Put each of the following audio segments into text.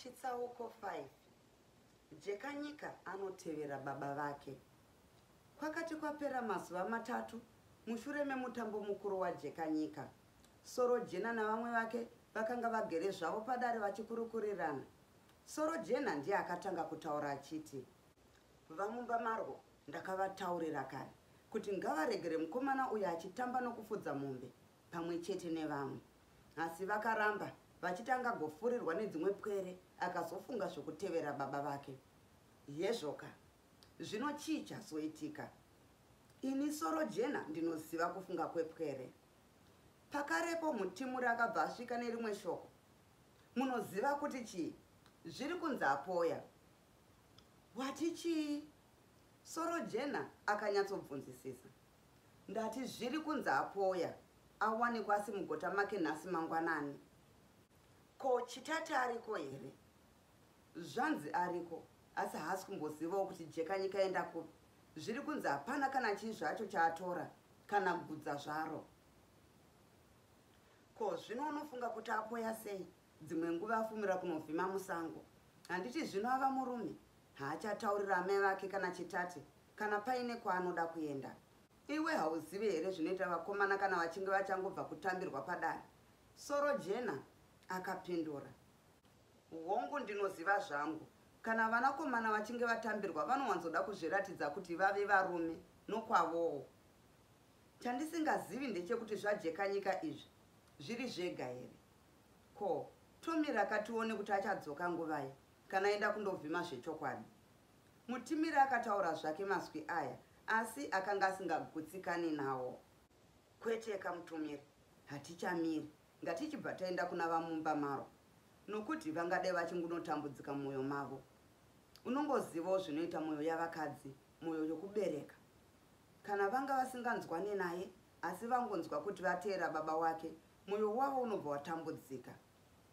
Chitsauko 5 Jekanyika anotevera baba vake. Kwakati kwapera mazuva matatu mushure memutambo mukuru waJekanyika, Sorojena navamwe vake vakanga vagere zvavo padare vachikurukurirana. Sorojena ndiye akatanga kutaura achiti, VaMumbamarwo ndakavataurira kare kuti ngavaregere mukomana uyu achitamba nokufudza mombe pamwe chete nevamwe. Asi vakaramba vachiti angagofurirwa nedzimwe pwere akazofunga zvokutevera baba vake. Hezvoka, zvino chii chazoitika? Ini Sorojena ndinoziva kufunga kwepwere. Pakarepo Mutimuri akabva asvika nerimwe shoko. Munoziva kuti chii? Zviri kunzi apoya. Wati chii? Sorojena akanyatsobvunzisisa. Ndati zviri kunzi apoya awanikwa asi mugota make nhasi mangwanani. Ko Chitati ariko here? Zvanzi ariko asi haasi kumbozivawo kuti Jekanyika enda kupi. Zviri kunzi hapana kana chii zvacho chaatora kana gudza zvaro. Ko zvino unofunga kuti apoya sei? Dzimwe nguva afumira kunovhima musango. Handiti zvino ava murume? Haachataurira amai vake kana Chitati kana paine kwaanoda kuenda. Iwe hauzivi here zvinoita vakomana kana vachinge vachangobva kutambirwa padare? Sorojena akapindura. Hongu ndinoziva zvangu. Kana vanakomana vachinge vatambirwa vanowanzoda kuzviratidza kuti vave varume nokwavowo. Chandisingazivi ndechekuti zvaJekanyika izvi zviri zvega here? Ko, tomiraka tione kuti achadzoka nguvai kana aenda kundovhima zvechokwadi. Mutimiri akataura zvake mazwi aya asi akanga asingagutsikani nawo. Kweteka Mutumiri, hatichamiri, ngatichibva taenda kuna VaMumbamaro nokuti vangadai vachingunotambudzika mumwoyo mavo. Unongozivawo zvinoita mwoyo yavakadzi, mwoyo yokubereka. Kana vanga vasinganzwane naye asi vangonzwa kuti vateera baba wake, mwoyo wavo unobva watambudzika.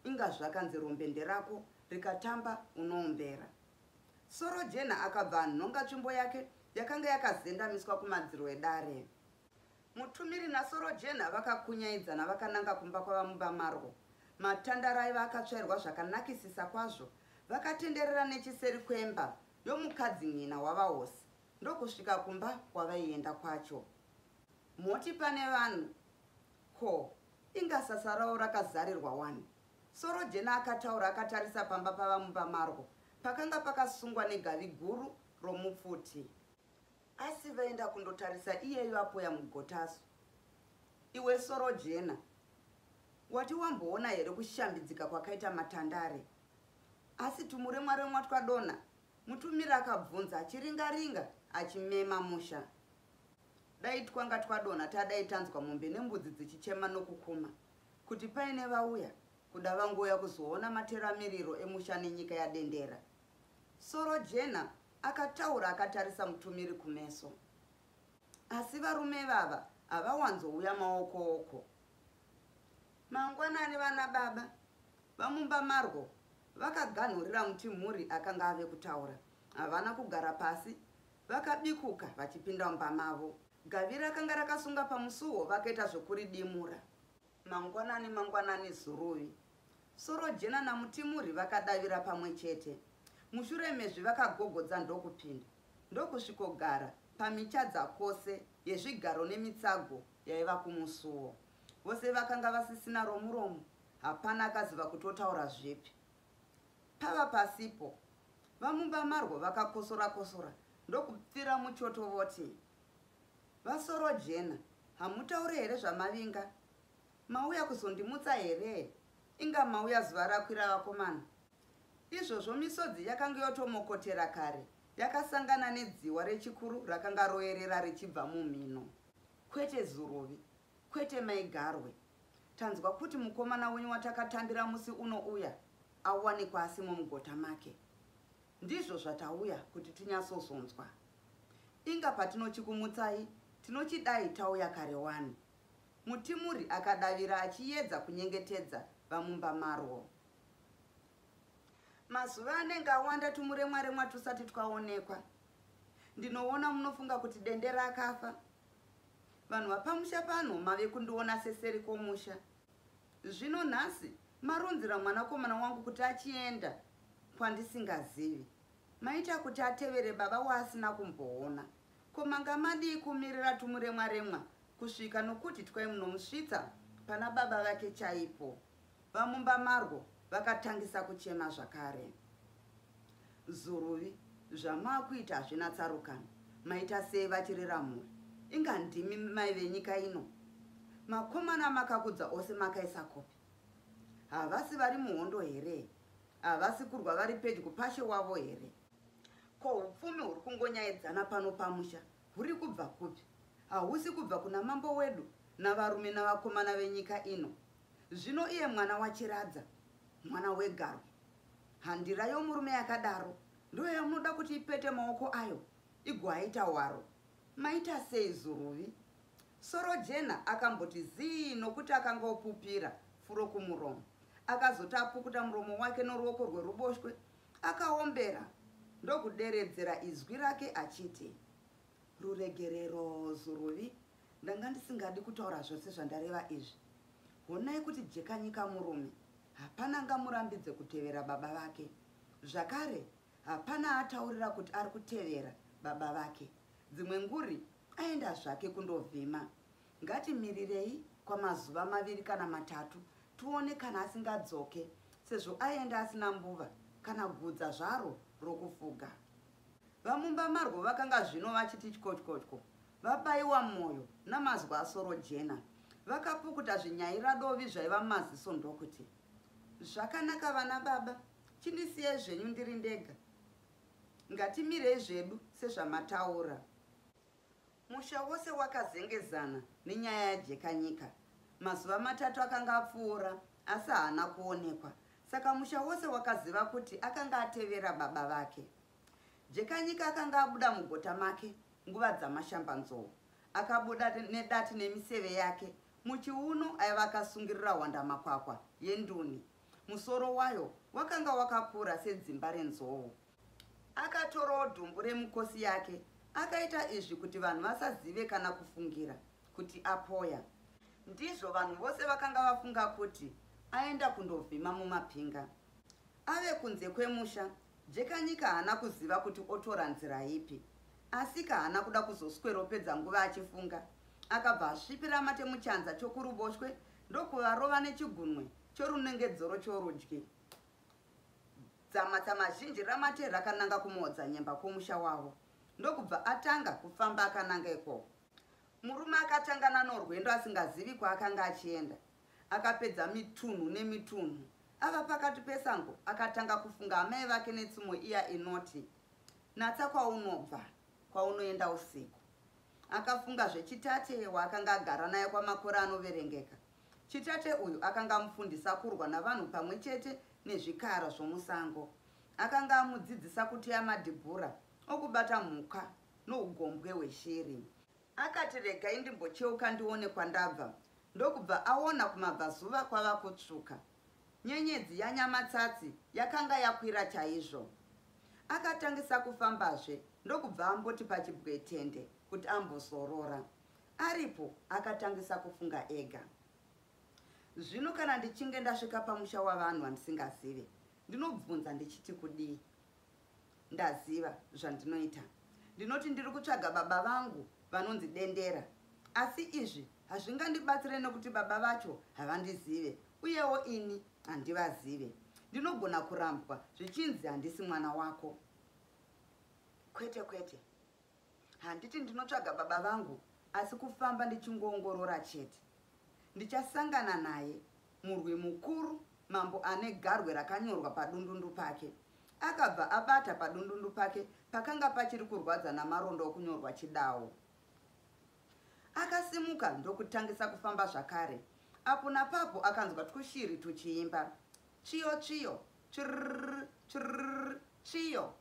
Inga zvakanzi rombe nderako, rikatamba unoombera. Sorojena akabva anhonga tsvimbo yake yakanga yakazendamiswa kumadziro edare. Mutumiri naSorojena vakakunyaidzana vakananga kumba kwaVaMumbamarwo. Matandaro aiva akatsvairwa zvakanakisisa kwazvo. Vakatenderera nechiseri kwemba yomukadzinyina waVaHosi ndokusvika kumba kwavaienda kwacho. Moti pane vanhu? Ko, inga sasa ravo rakazarirwa wani? Sorojena akataura akatarisa pamba paVaMumbamarwo pakanga pakasungwa negavi guru romupfuti. Asi vaenda kundotarisa iyeyu apoya mugotasu. Iwe Sorojena, wati wamboona here kushambidzika kwakaita matandare? Asi tumuremwaremwa twadonha? Mutumiri akabvunza achiringa-ringa achimema musha. Dai twanga twadonha tadai tanzwa mombe nembudzi dzichichema nokukuma kuti paine vauya, kuda vangouya kuzoona materamiriro emusha nenyika yaDendera. Sorojena akataura akatarisa Mutumiri kumeso. Asi varume ivava havawanzouya maokooko. Mangwanani vana baba, VaMumbamarwo vakaganhurira Mutimhuri akanga ave kutaura. Havana kugara pasi, vakabikuka vachipinda mumba mavo. Gavi rakanga rakasunga pamusuwo vakaita zvokuridimura. Mangwanani mangwanani Zuruvi. Sorojena naMutimuri vakadavira pamwe chete. Mushure mezvi vakagogodza ndokupinda, ndokusvikogara pamichadzakose yezvigaro nemitsago yaiva kumusuwo. Vose vakanga vasisina romuromo, hapana akaziva kuti otaura zvipi. Pava pasipo, VaMumbamarwo vakakosora-kosora ndokupfira muchoto voti, VaSorojena, hamutaure here zvamavinga? Mauya kuzondimutsa here? Inga mauya zuva rakwira vakomana. Izvozvo misodzi yakanga yotomokotera kare yakasangana nedziwa rechikuru rakanga roerera richibva mumhino. Kwete Zuruvi, kwete mai Garwe. Tanzwa kuti mukomana wenyu watakatambira musi uno uya awanikwa asimo mugota make. Ndizvo zvatauya kuti tinyatsozonzwa. Inga patinochikumutsai tinochidai tauya kare wani. Mutimuri akadavira achiyedza kunyengetedza VaMumbamarwo. Mazuva anenge awanda tumuremwaremwa tusati twaonekwa. Ndinoona munofunga kuti dende rakafa. Vanhu vapamusha pano mave kundiona seseri kwomusha. Zvino nhasi marunzira mwanakomana wangu kuti achienda. kwandisingazivi. Maita kuti atevere baba waasina kumboona. Ko manga madii kumirira tumuremwaremwa kusvika nokuti twaimunomusvitsa pana baba vake chaipo? Vamumba marwo vakatangisa kuchema zvakare. Zuruvi, zvamakuita hazvina tsarukano. Maita sei vachirera mhuri? Inga ndimi mai venyika ino. Makomana makakudza ose makaisa kupi? Havasi vari muhondo here? Havasi kurwa vari pedyo pashe wavo here? Ko upfumi huri kungonyaidzana pano pamusha huri kubva kupi? Hahusi kubva kuna mambo wedu navarume navakomana venyika ino. Zvino iye mwana waChiradza, mwana wegarwe. Handira yomurume yakadaro ndoyamunoda kuti ipete maoko ayo igoaita waro. Maita sei Zuruvi? Sorojena akamboti zii nokuti akanga opupira furo kumuromo. Akazoti apukuta muromo wake noruoko rweruboshwe akaombera ndokuderedzera izwi rake achiti, Ruregerero Zuruvi, ndanga ndisingadi kutaura zvose zvandareva izvi. Honai kuti Jekanyika murume, hapana angamurambidze kutevera baba vake. Zvakare hapana ataurira kuti ari kutevera baba vake. Dzimwe nguri aenda zvake kundovhima. Ngatimirirei kwamazuva maviri kana matatu tione kana asingadzoke sezvo aenda asina mbuva kana gudza zvaro rokufuga. Vamumba marwo vakanga zvino vachiti tyotyotyo vabaiwa mwoyo namazwi aSorojena. Vakapukuta zvinyairadovi zvaiva mumaziso ndokuti, Zvakanaka vana baba, chindisiyai zvenyu ndiri ndega. Ngatimirei zvedu sezvamataura. Musha wose wakazengezana nenyaya yaJekanyika. Mazuva matatu akanga apfuura asi haana kuonekwa, saka musha wose wakaziva kuti akanga atevera baba vake. Jekanyika akanga abuda mugota make nguva dzamashambanzou. Akabuda nedati nemiseve yake muchiuno aiva akasungirira hwandamakwakwa yenduni. Musoro wayo wakanga wakakura sedzimba renzou. Akatorawo dumbu remukosi yake akaita izvi kuti vanhu vasazive kana kufungira kuti apoya. Ndizvo vanhu vose vakanga vafunga kuti aenda kundovhima mumapinga. Ave kunze kwemusha, Jekanyika haana kuziva kuti otora nzira ipi. Asika haana kuda kuzosweropedza nguva achifunga. Akabva asvipira mate muchanza chokuruboshwe ndokuvarova nechigunwe chorunengedzoro chorudyi. Dzamatsama zhinji ramate rakananga kumaodzanyemba kwomusha wavo ndokubva atanga kufamba akananga ikoko. Murume akatangana norwendo asingazivi kwaakanga achienda. Akapedza mitunhu nemitunhu. Ava pakati pesango akatanga kufunga amai vake netsumo iya inoti, Natsa kwaunobva, kwaunoenda usiku. Akafunga zveChitate waakanga agara naye kwamakore anoverengeka. Chitate uyu akanga amufundisa kurwa navanhu pamwe chete nezvikara zvomusango. Akanga amudzidzisa kuteya madhibhura okubata mhuka nougombwe hweshiri. Akati regai ndimbocheuka ndione kwandabva ndokubva aona kumabvazuva kwava kutsvuka. Nyenyedzi yaNyamatsatsi yakanga yakwira chaizvo. Akatangisa kufambazve ndokubva amboti pachibwetende kuti ambozorora. Aripo akatangisa kufunga ega. Zvino kana ndichinge ndasvika pamusha wavanhu vandisingazive, ndinobvunza ndichiti kudii? Ndaziva zvandinoita. Ndinoti ndiri kutsvaga baba vangu vanonzi Dendera. Asi izvi hazvingandibatsire nokuti baba vacho havandizive uyewo ini handivazive. Ndinogona kurambwa zvichinzi handisi mwana wako. Kwete kwete. Handiti ndinotsvaga baba vangu asi kufamba ndichingoongorora chete. Ndichasangana naye, murwi mukuru, mambo ane garwe rakanyorwa padundundu pake. Akabva abata padundundu pake pakanga pachiri kurwadza namarondo okunyorwa chidawo. Akasimuka ndokutangisa kufamba zvakare. Apo napapo akanzwa twushiri twuchiimba. Tsviyo tsviyo, tsvirr tsvirr, tsviyo.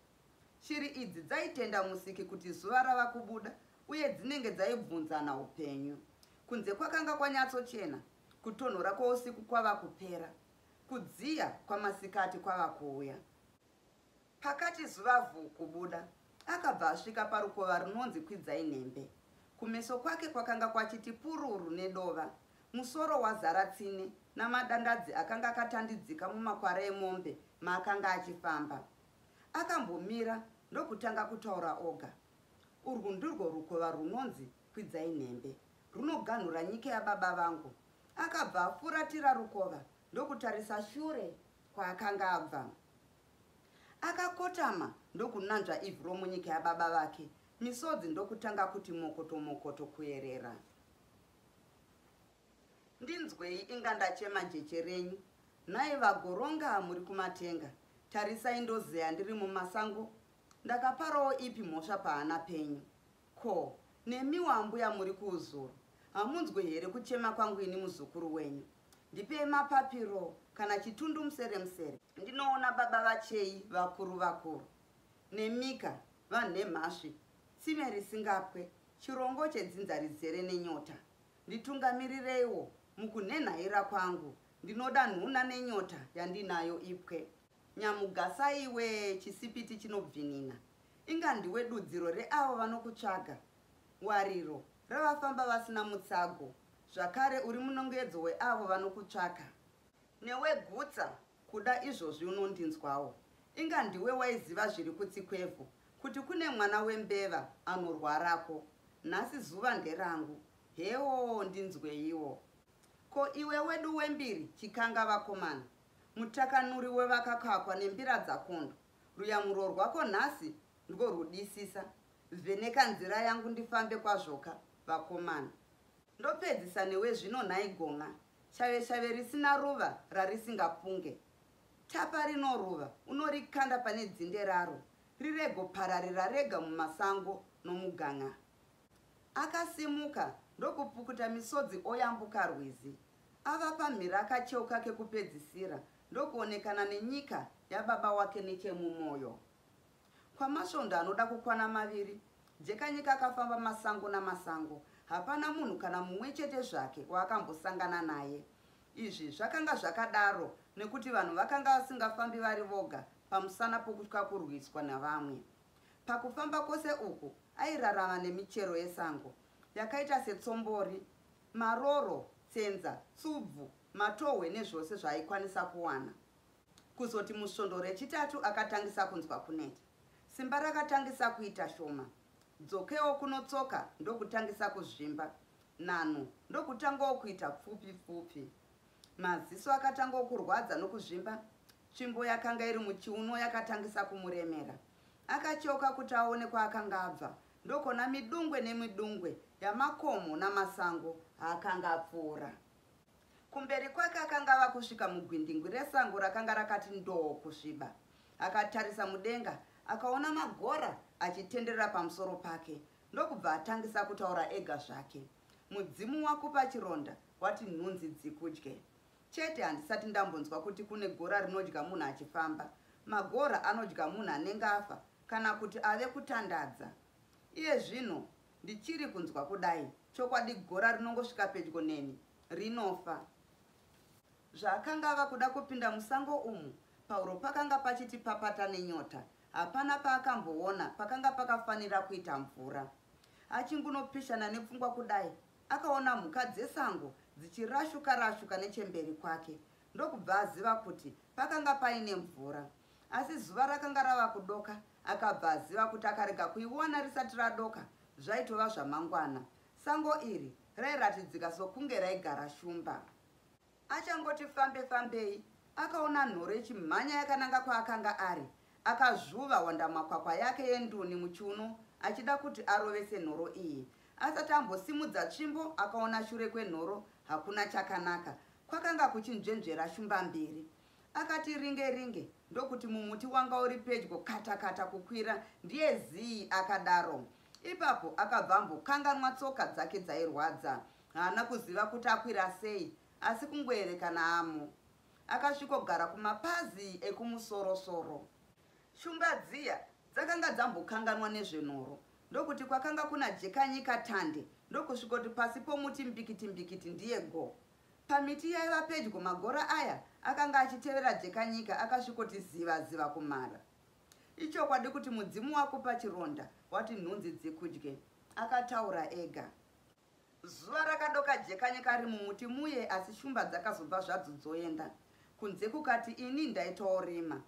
Shiri idzi dzaitenda Musiki kuti zuva rava kubuda uye dzinenge dzaibvunzana upenyu. Kunze kwakanga kwanyatsochena, kutonhora kwousiku kwava kupera, kudziya kwamasikati kwava kuuya. Pakati zuva vhuu kubuda, akabva asvika parukova runonzi Kwidzai Nhembe. Kumeso kwake kwakanga kwachiti pururu nedova, musoro wazara tsine namadandadzi akanga akatandidzika mumakwara emombe. maakanga achifamba. Akambomira ndokutanga kutaura oga. Urwu ndirwo rukova runonzi Kwidzai Nhembe. Runoganhura nyika yababa vangu. Akabva afuratira rukova ndokutarisa shure kwaakanga abva. Akakotama ndokunanzva ivhu romunyika yababa vake, misodzi ndokutanga kuti mokoto mokoto kuyerera. Ndinzwei inga ndachema jeche renyu nhai vaGoronga muri kumatenga tarisai ndozeya ndiri mumasango ndakaparawo ipi mhosva pahana penyu ko nemiwo ambuya muri kuuzuru hamunzwe here kuchema kwangu ini muzukuru wenyu ndipei mapapiro kana chitundu musere musere ndinoona baba vachei vakuru vakuru nemika vanhemhasvi tsime risingapwe chirongo chedzinza rizere nenyota Nditungamirireiwo mukunhenhaira kwangu, ndinoda nhuna nenyota yandinayo ipwe. Nyamugasa iwe chisipiti chinobvinina, inga ndiwe dudziro reavo vanokutsvaga, wariro ravafamba vasina mutsago, zvakare uri munongedzo weavo vanokutsvaka. Newe Gutsa, kuda izvozvi unondinzwawo, inga ndiwe waiziva zviri kutsi kwevhu, kuti kune mwana wembeva anorwarako. Nhasi zuva nderangu. Hewoo ndinzweiwo. Ko iwe wedu wembiri chikanga vakomana. Mutakanuri wevakakakwa nembira dzakondo. Ruyamuro rwako nhasi ndworwudisisa. Vheneka nzira yangu ndifambe kwazvoka vakomana. Ndopedzisa newe zvino nhai gon'a. Shave shave risina ruva rarisingapunge. Tapa rino ruva unorikanda pane dzinde raro riregopararira rega mumasango nomugan'a. Akasimuka ndokupukuta misodzi oyambuka rwizi. Ava pamhiri akacheuka kekupedzisira ndokuonekana nenyika yababa wake nechemumoyo. Kwamasvondo anoda kukwana maviri, Jekanyika akafamba masango namasango. Hapana munhu kana mumwe chete zvake waakambosangana naye. Izvi zvakanga zvakadaro nekuti vanhu vakanga vasingafambi vari voga pamusana pokutya kurwiswa navamwe. Pakufamba kwose uku airarama nemichero yesango yakaita setsombori, maroro, tsenza, tsubvu, matohwe nezvose zvaaikwanisa kuwana. Kuzoti musvondo rechitatu akatangisa kunzwa kuneta. Simba rakatangisa kuita shoma. Dzokewo kuno tsoka ndokutangisa kuzvimba. Nhanho ndokutangawo kuita pfupi pfupi. Maziso akatangawo kurwadza nokuzvimba. Tsvimbo yakanga iri muchiuno yakatangisa kumuremera. Akacheuka kuti aone kwaakanga abva ndokona midungwe nemidungwe yamakomo namasango aakanga apfuura. Kumberi kwake akanga ava kusvika mugwindingwi resango rakanga rakati ndoo kusviba. Akatarisa mudenga akaona magora achitenderera pamusoro pake ndokubva atangisa kutaura ega zvake. Mudzimu wakupa chironda wati nhunzi dzikudye. Chete handisati ndambonzwa kuti kune gora rinodya munhu achifamba. Magora anodya munhu anenge afa kana kuti ave kutandadza. Iye zvino ndichiri kunzwa kudai, chokwadi gora rinongosvika pedyo neni rinofa. Zvaakanga ava kuda kupinda musango umu, pahuro pakanga pachiti papata nenyota. Hapana paakamboona pakanga pakafanira kuita mvura. Achingunopishana nepfungwa kudai, akaona mhuka dzesango dzichirashuka rashuka nechemberi kwake ndokubva aziva kuti pakanga paine mvura. Asi zuva rakanga rava kudoka, akabva aziva kuti akarega kuiwana risati radoka zvaitova zvamangwana. Sango iri rairatidzika sokunge raigara shumba. Achangoti fambe fambei, akaona nhoro ichimhanya yakananga kwaakanga ari. Akazvuva hwandamakwakwa yake yenduni muchiuno achida kuti arovese nhoro iyi. Asati ambosimudza tsvimbo akaona shure kwenhoro hakuna chakanaka. Kwakanga kuchinzvenzvera shumba mbiri. Akati ringe ringe ndokuti mumuti wanga uri pedyo kata kata kukwira ndiye zii akadaro. Ipapo akabva ambokanganwa tsoka dzake dzairwadza. Haana kuziva kuti akwira sei asi kungoerekana amo. Akasvikogara kumapazi ekumusorosoro. Shumba dziya dzakanga dzambokanganwa nezvenhoro ndokuti kwakanga kuna Jekanyika tande ndokusvikoti pasi pomuti mbikiti mbikiti ndiye go. Pamiti yaiva pedyo magora aya akanga achitevera Jekanyika akasvikoti ziva ziva kumhara. Ichokwadi kuti mudzimu wakupa chironda wati nhunzi dzikudye, akataura ega. Zuva rakadoka Jekanyika ari mumuti muye asi shumba dzakazobva zvadzo dzoenda. Kunze kukati ini ndaitawo rima.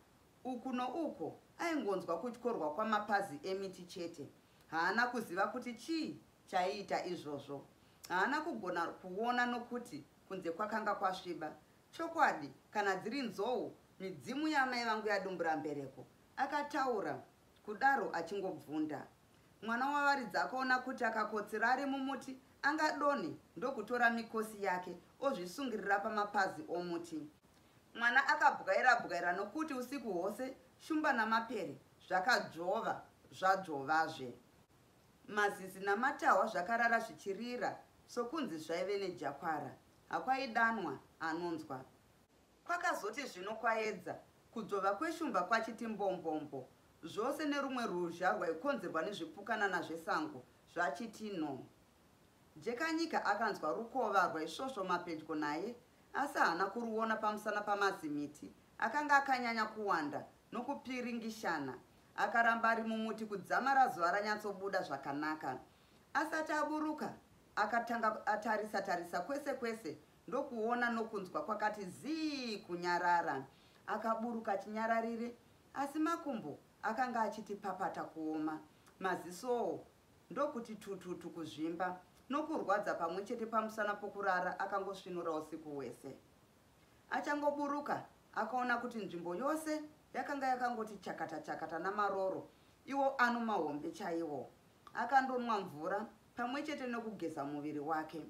Uku nouko aingonzwa kutyorwa kwamapazi emiti chete. Haana kuziva kuti chii chaiita izvozvo. Haana kugona kuona nokuti kunze kwakanga kwasviba. Chokwadi, kana dziri nzou, midzimu yaamai vangu yadumbura mbereko, akataura kudaro achingobvunda. Mwana wavaridzi akaona kuti akakotsira ari mumuti angadonhe ndokutora mikosi yake ozvisungirira pamapazi omuti. Mwana akabwaira bwaira nokuti usiku hwose shumba namapere zvakadzvova zvadzvovazve. Mazizi namatahwa zvakarara zvichirira sokunzi zvaive nejakwara. Hakwaidanwa anonzwa. Kwakazoti zvino kwaedza, kudzvova kweshumba kwachiti mbombombo, zvose nerumwe ruzha rwaikonzerwa nezvipukanana zvesango zvachiti no. Jekanyika akanzwa rukova rwaisvosvoma pedyo naye asi haana kuruona pamusana pamazimiti akanga akanyanya kuwanda nokupiringishana. Akaramba ari mumuti kudzamara zuva ranyatsobuda zvakanaka. Asati aburuka, akatanga atarisa tarisa kwese kwese ndokuona nokunzwa kwakati zii kunyarara. Akaburuka chinyararire asi makumbo akanga achiti papata kuoma, mazisowo ndokuti tututu kuzvimba nokurwadza pamwe chete pamusana pokurara akangosvinura usiku hwese. Achangoburuka akaona kuti nzvimbo yose yakanga yakangoti chakata chakata namaroro iwo ano mahombe chaiwo. Akandonwa mvura pamwe chete nokugeza muviri wake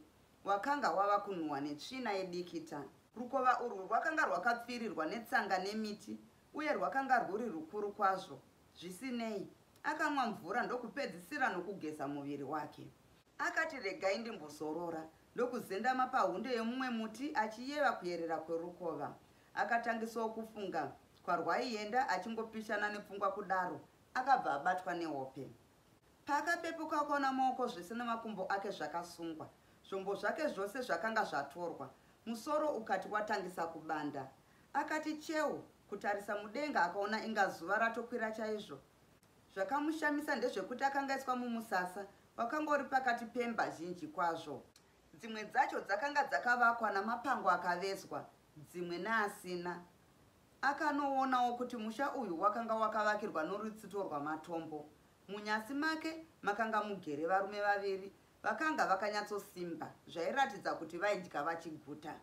wakanga wava kunhuhwa netsvina yedikita. Rukova urwu rwakanga rwakapfirirwa netsanga nemiti uye rwakanga rwuri rukuru kwazvo. Zvisinei, akanwa mvura ndokupedzisira nokugeza muviri wake. Akati regai ndimbozorora ndokuzendama pahunde yemumwe muti achiyeva kuyerera kwerukova. Akatangisawo kufunga kwarwaienda achingopishana nepfungwa kudaro akabva abatwa nehope. Paakapepuka akaona maoko zvese nemakumbo ake zvakasungwa. Zvombo zvake zvose zvakanga zvatorwa. Musoro ukati watangisa kubanda. Akati cheu kutarisa mudenga akaona inga zuva ratokwira chaizvo. Zvakamushamisa ndezvekuti akanga aiswa mumusasa wakanga uri pakati pemba zhinji kwazvo. Dzimwe dzacho dzakanga dzakavakwa namapango akavezwa, dzimwe neasina. Akanoonawo kuti musha uyu wakanga wakavakirwa norutsito rwamatombo. Munyasi make makanga mugere varume vaviri vakanga vakanyatsosimba zvairatidza kuti vaidya vachiguta.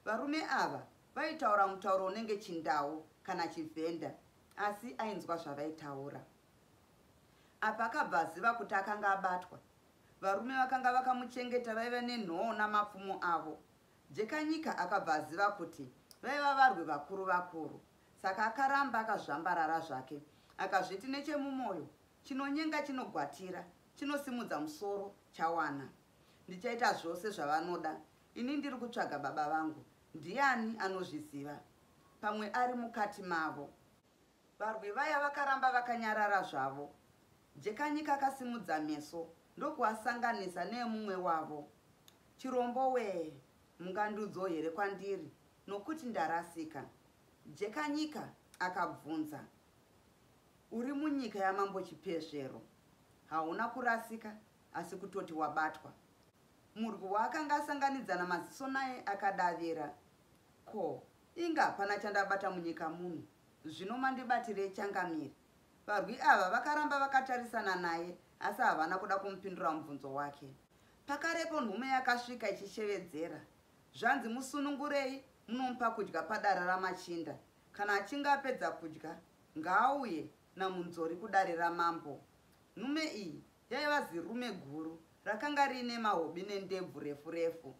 Varume ava vaitaura mutauro unenge chiNdau kana chiVhenda asi ainzwa zvavaitaura. Apa akabva aziva kuti akanga abatwa. Varume vakanga vakamuchengeta vaiva nenhoo namapfumo avo. Jekanyika akabva aziva kuti vaiva varwi vakuru vakuru saka akaramba akazvambarara zvake akazviti nechemumoyo chinonyenga chinogwatira chinosimudza musoro chawana. Ndichaita zvose zvavanoda ini ndiri kutsvaga baba vangu ndiani anozviziva pamwe ari mukati mavo. Varwi vaya vakaramba vakanyarara zvavo. Jekanyika akasimudza meso ndokuasanganisa neemumwe wavo. Chirombo wee, mungandiudzawo here kwandiri nokuti ndarasika? Jekanyika akabvunza. Uri munyika yamambo Chipezvero. Hauna kurasika asi kutoti wabatwa. Murwi waakanga asanganidzana maziso naye akadavira. Ko, inga hapana chandabata munyika muno, zvino mandibatirei changamire? Varwi ava vakaramba vakatarisana naye asi havana kuda kumupindura mubvunzo wake. Pakarepo nhume yakasvika ichishevedzera. Zvanzi musunungurei munomupa kudya padare ramachinda. Kana achinge apedza kudya ngaauye naMunzori kudare ramambo. Nhume iyi yaiva zirume guru rakanga riine mahobi nendebvu refu refu.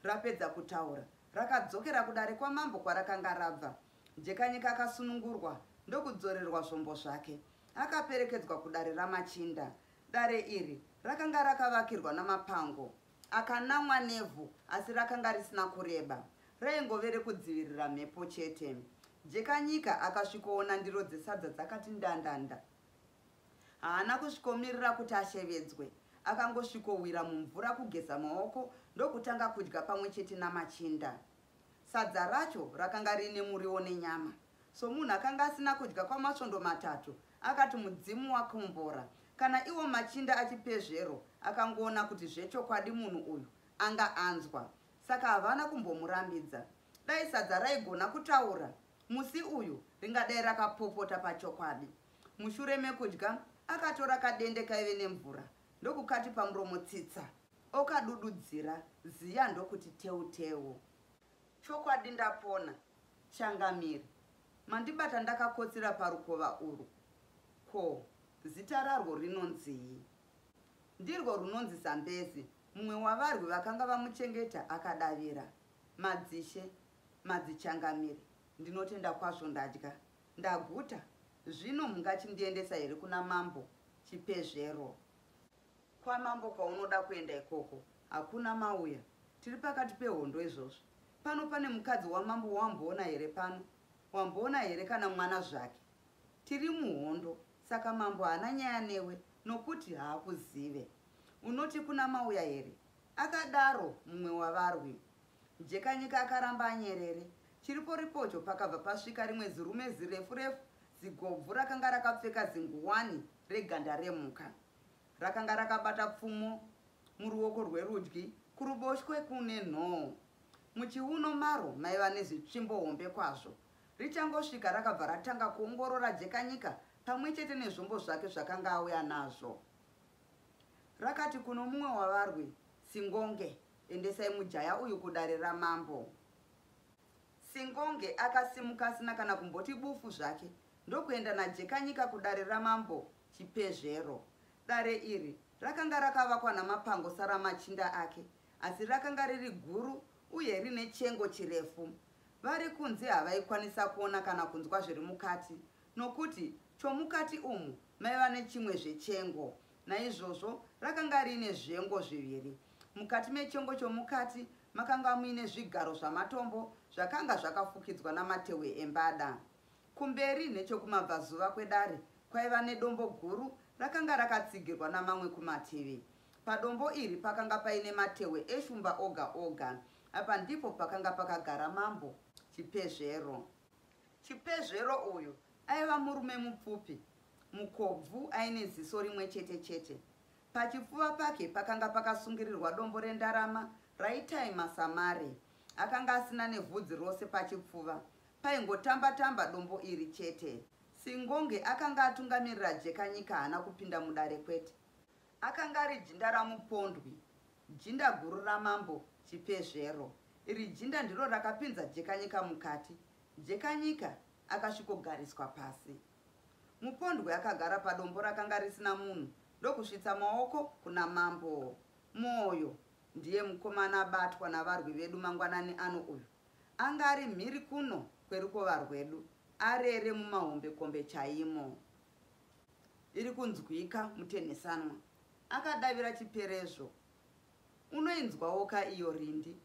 Rapedza kutaura rakadzokera kudare kwamambo kwarakanga rabva. Jekanyika akasunungurwa ndokudzorerwa zvombo zvake. Akaperekedzwa kudare ramachinda. Dare iri rakanga rakavakirwa namapango akanamwa nevhu asi rakanga risina kureba. Raingove rekudzivirira mhepo chete. Jekanyika akasvikoona ndiro dzesadza dzakati ndandanda. Haana kusvikomirira kuti ashevedzwe. Akangosvikowira mumvura kugeza maoko ndokutanga kudya pamwe chete namachinda. Sadza racho rakanga riine muriwo nenyama. Somunhu akanga asina kudya kwamasvondo matatu, akati mudzimu wakombora. Kana iwo machinda aChipezvero akangoona kuti zvechokwadi munhu uyu anga anzwa. Saka havana kumbomurambidza. Dai sadza raigona kutaura. Musi uyu ringadai rakapopota pachokwadi. Mushure mekudya akatora kadende kaive nemvura ndokukati pamuromo tsitsa okadududzira ziya ndokuti teu teu. Chokwadi ndapona changamire. Mandibata ndakakotsira parukova urwu. Ko, zita rarwo rinonzii? Ndirwo runonzi Zambezi, mumwe wavarwi vakanga vamuchengeta akadavira. Madzishe, madzichangamire, ndinotenda kwazvo ndadya. Ndaguta. Zvino mungachindiendesa here kuna mambo Chipezvero? Kwamambo kwaunoda kuenda ikoko hakuna mauya. Tiri pakati pehondo izvozvi. Pano pane mukadzi wamambo wamboona here pano? Wamboona here kana mwana zvake? Tiri muhondo saka mambo haana nyaya newe nokuti haakuzive. Unoti kuna mauya here? Akadaro mumwe wavarwi. Jekanyika akaramba anyerere. Chiriporipocho pakabva pasvika rimwe zirume zirefu refu zigobvu rakanga rakapfeka zinguwani reganda remhuka. Rakanga rakabata pfumo muruoko rwerudyi, kuruboshwe kune nhoo. Muchiuno maro maiva nezitsvimbo hombe kwazvo. Richangosvika rakabva ratanga kuongorora Jekanyika pamwe chete nezvombo zvake zvakanga auya nazvo. Rakati kuno mumwe wavarwi, Singonge, endesai mujaya uyu kudare ramambo. Singonge akasimuka asina kana kumboti bufu zvake ndokuenda naJekanyika kudare ramambo Chipezvero. Dare iri rakanga rakavakwa namapango saramachinda ake asi rakanga riri guru uye rine chengo chirefu. Vari kunze havaikwanisa kuona kana kunzwa zviri mukati nokuti chomukati umu maiva nechimwe zvechengo. Naizvozvo rakanga riine zvengo zviviri. Mukati mechengo chomukati makanga muine zvigaro zvamatombo zvakanga zvakafukidzwa namatehwe embada. Kumberi nechokumabvazuva kwedare kwaiva nedombo guru rakanga rakatsigirwa namamwe kumativi. Padombo iri pakanga paine matehwe eshumba oga oga. Apa ndipo pakanga pakagara mambo Chipezvero. Chipezvero uyu aiva murume mupfupi, mukobvu aine ziso rimwe chete chete. Pachipfuva pake pakanga pakasungirirwa dombo rendarama raitaima samare. Akanga asina nevhudzi rose pachipfuva, paingotamba-tamba dombo iri chete. Singonge akanga atungamirira Jekanyika haana kupinda mudare kwete. Akanga ari jinda raMupondwi, jinda guru ramambo Chipezvero. Iri jinda ndiro rakapinza Jekanyika mukati. Jekanyika akasvikogariswa pasi. Mupondwi akagara padombo rakanga risina munhu ndokusvitsa maoko kuna mambo. Moyo ndiye mukomana abatwa navarwi vedu mangwanani ano uyu. Anga ari mhiri kuno kwerukova rwedu, arere mumahombekombe chaimo. Iri kunzwika mutenhesanwa, akadavira Chiperezvo. Unoinzwawoka iyo Rindi?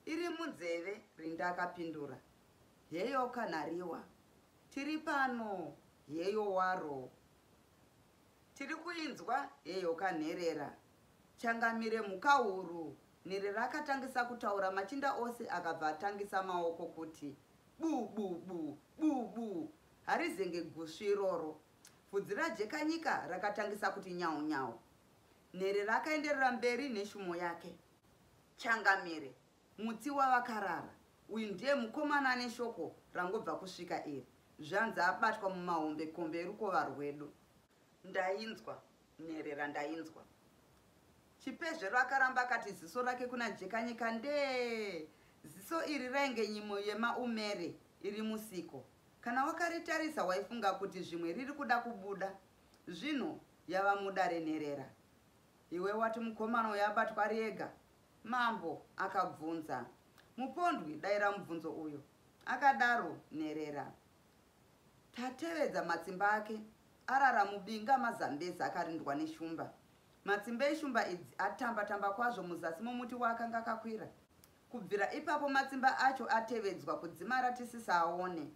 Iri munzeve, Rindi akapindura. Heyoka Nhariwa. Tiri pano, heyo waro. Tiri kuinzwa, heyoka Nherera. Changamire Mhukahuru, Nherera akatangisa kutaura machinda ose akabva atangisa maoko kuti bu bu bu, bu bu. Harizenge gusvi iroro. Bvudzi raJekanyika rakatangisa kuti nyau nyau. Nherera akaenderera mberi neshumo yake. Changamire, mutsi wavakarara uyu ndiye mukomana ane shoko rangobva kusvika iri. Zvanzi abatwa mumahombekombe erukova rwedu. Ndainzwa, Nherera ndainzwa. Chipezvero akaramba akati ziso rake kuna Jekanyika ndee. Ziso iri rainge nyimo yemaumere iri musiko. Kana wakaritarisa waifunga kuti zvimwe riri kuda kubuda. Zvino yava mudare nherera. Iwe wati mukomana uyo abatwa ari ega? Mambo akabvunza. Mupondwi daira mubvunzo uyo, akadaro Nherera. Tatevedza matsimba ake arara mubinga maZambezi akarindwa neshumba. Matsimba eshumba idzi atamba tamba kwazvo muzasi momuti waakanga akakwira. Kubvira ipapo matsimba acho atevedzwa kudzimara tisisaaone.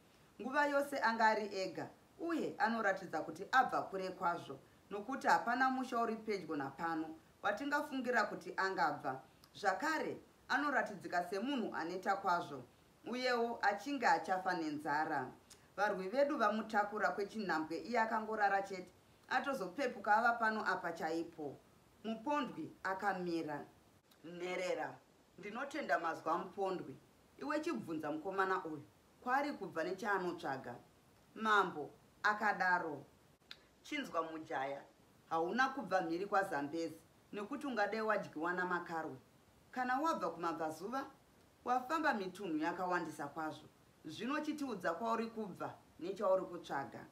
Nguva yose anga ari ega uye anoratidza kuti abva kure kwazvo nokuti hapana musha uri pedyo napano watingafungira kuti angabva. Zvakare anoratidzika semunhu aneta kwazvo uyewo achinge achafa nenzara. Varwi vedu vamutakura kwechinhambwe iye akangorara chete atozopepuka ava pano apa chaipo. Mupondwi akamira. Nherera, Ndinotenda mazwi aMupondwi. Iwe chibvunza mukomana uyu. kwaari kubva nechaanotsvaga. Mambo akadaro. Chinzwa mujaya, hauna kubva mhiri kwaZambezi nekuti ungadai wadyiwa namakarwe. Kana wabva kumabvazuva, wafamba mitunhu yakawandisa kwazvo. Zvino chitiudza kwauri kubva nechauri kutsvaga.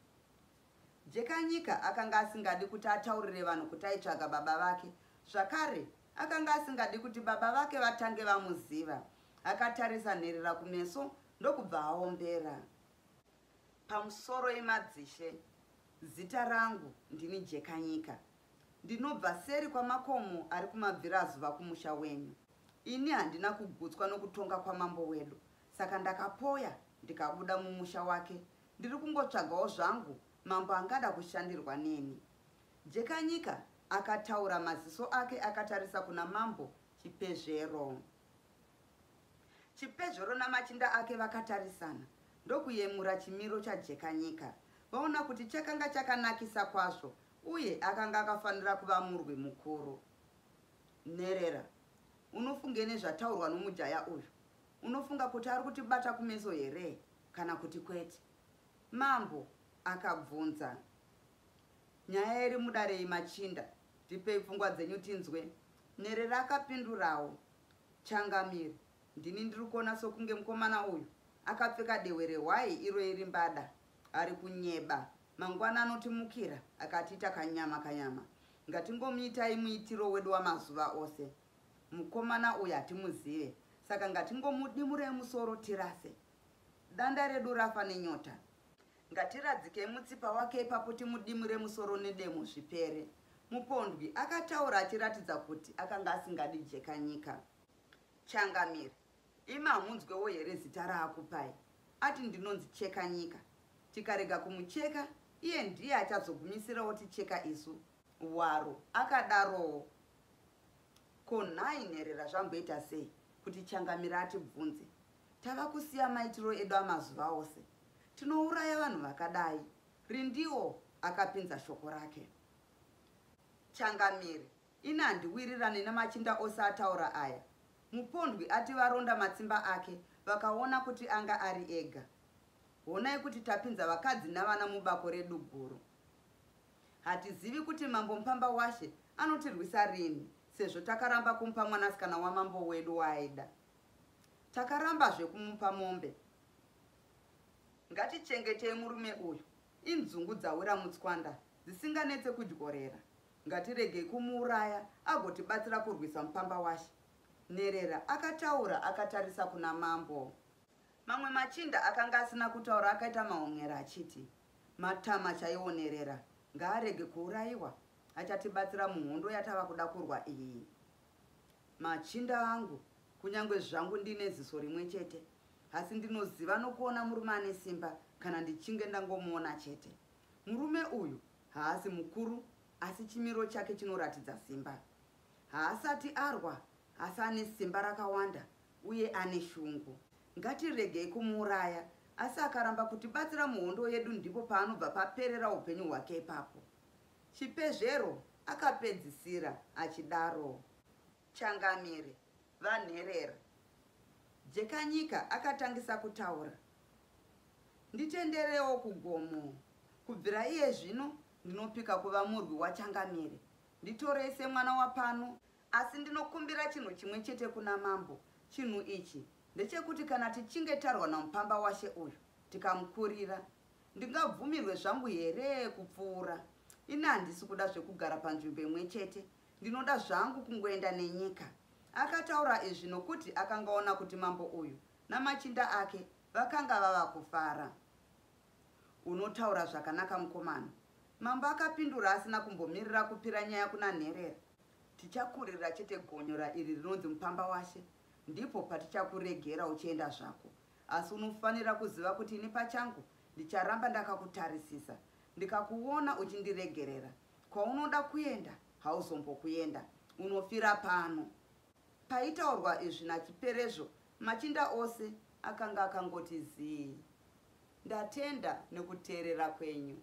Jekanyika akanga asingadi kuti ataurire vanhu kuti aitsvaga baba vake. Zvakare, akanga asingadi kuti baba vake vatange vamuziva. Akatarisa nherera kumeso ndokubva aombera. Pamusoro yemadzishe, zita rangu ndini Jekanyika. Ndinobva seri kwamakomo ari kumabvirazuva kumusha wenyu. Ini handina kugutswa nokutonga kwamambo wedu, saka ndakapoya ndikabuda mumusha wake. Ndiri kungotsvagawo zvangu mambo angada kushandirwa neni. Jekanyika akataura maziso ake akatarisa kuna mambo Chipezvero. Chipezvero namachinda ake vakatarisana ndokuyemura chimiro chaJekanyika. Vaona kuti chakanga chakanakisa kwazvo uye akanga akafanira kuva murwi mukuru. Nherera, unofunge nezvataurwa nomujaya uyu? Unofunga kuti ari kutibata kumeso here kana kuti kwete? Mambo akabvunza. Nyaya iri mudare iyi machinda, tipei pfungwa dzenyu tinzwe. Nherera akapindurawo. Changamire, ndini ndiri kuona sokunge mukomana uyu akapfeka dehwe rehwai iro iri mbada. Ari kunyeba. Mangwana anotimukira akatiita kanyama kanyama. Ngatingomuitai muitiro wedu wamazuva ose. Mukomana uyu hatimuzive, saka ngatingomudimurei musoro tirase. Danda redu rafa nenyota. Ngatiradzikei mutsipa wake ipapo timudimure musoro nedemo zvipere. Mupondwi akataura achiratidza kuti akanga asingadi Jekanyika. Changamire, imi hamunzwewo here zita raakupai? Ati ndinonzi Chekanyika. Tikarega kumucheka, iye ndiye achazogumisira oticheka isu. Waro akadarowo. Ko nhai nherera zvamboita sei kuti Changamire atibvunze? Tava kusiya maitiro edu amazuva ose. Tinouraya vanhu vakadai. Rindiwo akapinza shoko rake. Changamire, ini handiwirirane nemachinda ose ataura aya. Mupondwi ati varonda matsimba ake vakaona kuti anga ari ega. Honai kuti tapinza vakadzi navana mubako redu guru. Hatizivi kuti Mambo Mupambawashe anotirwisa rini sezvo takaramba kumupa mwanasikana wamambo wedu waaida. Takarambazve kumupa mombe. Ngatichengetei murume uyu, inzungu dzawira mutswanda dzisinganetse kudyorera. Ngatiregei kumuuraya agotibatsira kurwisa Mupambawashe. Nherera akataura akatarisa kuna mambo. Mamwe machinda akanga asina kutaura akaita mahon'era achiti, Matama chaiwo Nherera ngaarege kuurayiwa, achatibatsira muhondo yatava kuda kurwa iyi. Machinda angu, kunyange zvangu ndine ziso rimwe chete, asi ndinoziva nokuona murume ane simba kana ndichinge ndangomuona chete. Murume uyu haasi mukuru asi chimiro chake chinoratidza simba. Haasati arwa asi ane simba rakawanda uye ane shungu. Ngatiregei kumuuraya asi akaramba kutibatsira muhondo yedu ndipo paanobva paperera upenyu hwake ipapo. Chipezvero akapedzisira achidaro. Changamire, VaNherera. Jekanyika akatangisa kutaura. Nditenderewo kugomo. Kubvira iye zvino ndinopika kuva murwi waChangamire. Nditorei semwana wapano. Asi ndinokumbira chinhu chimwe chete kuna mambo. Chinhu ichi ndechekuti kana tichinge tarwa naMupambawashe uyu tikamukurira, Ndingabvumirwe zvangu here kupfuura? Ini handisi kuda zvekugara panzvimbo imwe chete. Ndinoda zvangu kungoenda nenyika. Akataura izvi nokuti akanga ona kuti mambo uyu namachinda ake vakanga vava kufara. Unotaura zvakanaka mukomana. Mambo akapindura asina kumbomirira kupira nyaya kuna Nherera. Tichakurira chete gonyora iri rinonzi Mupambawashe. Ndipo patichakuregera uchienda zvako. Asi unofanira kuziva kuti ini pachangu ndicharamba ndakakutarisisa. Ndikakuona uchindiregerera, kwaunoda kuenda hauzombokuenda. Unofira pano. Paitaurwa izvi naChiperezvo, machinda ose akanga akangoti zii. Ndatenda nekuteerera kwenyu.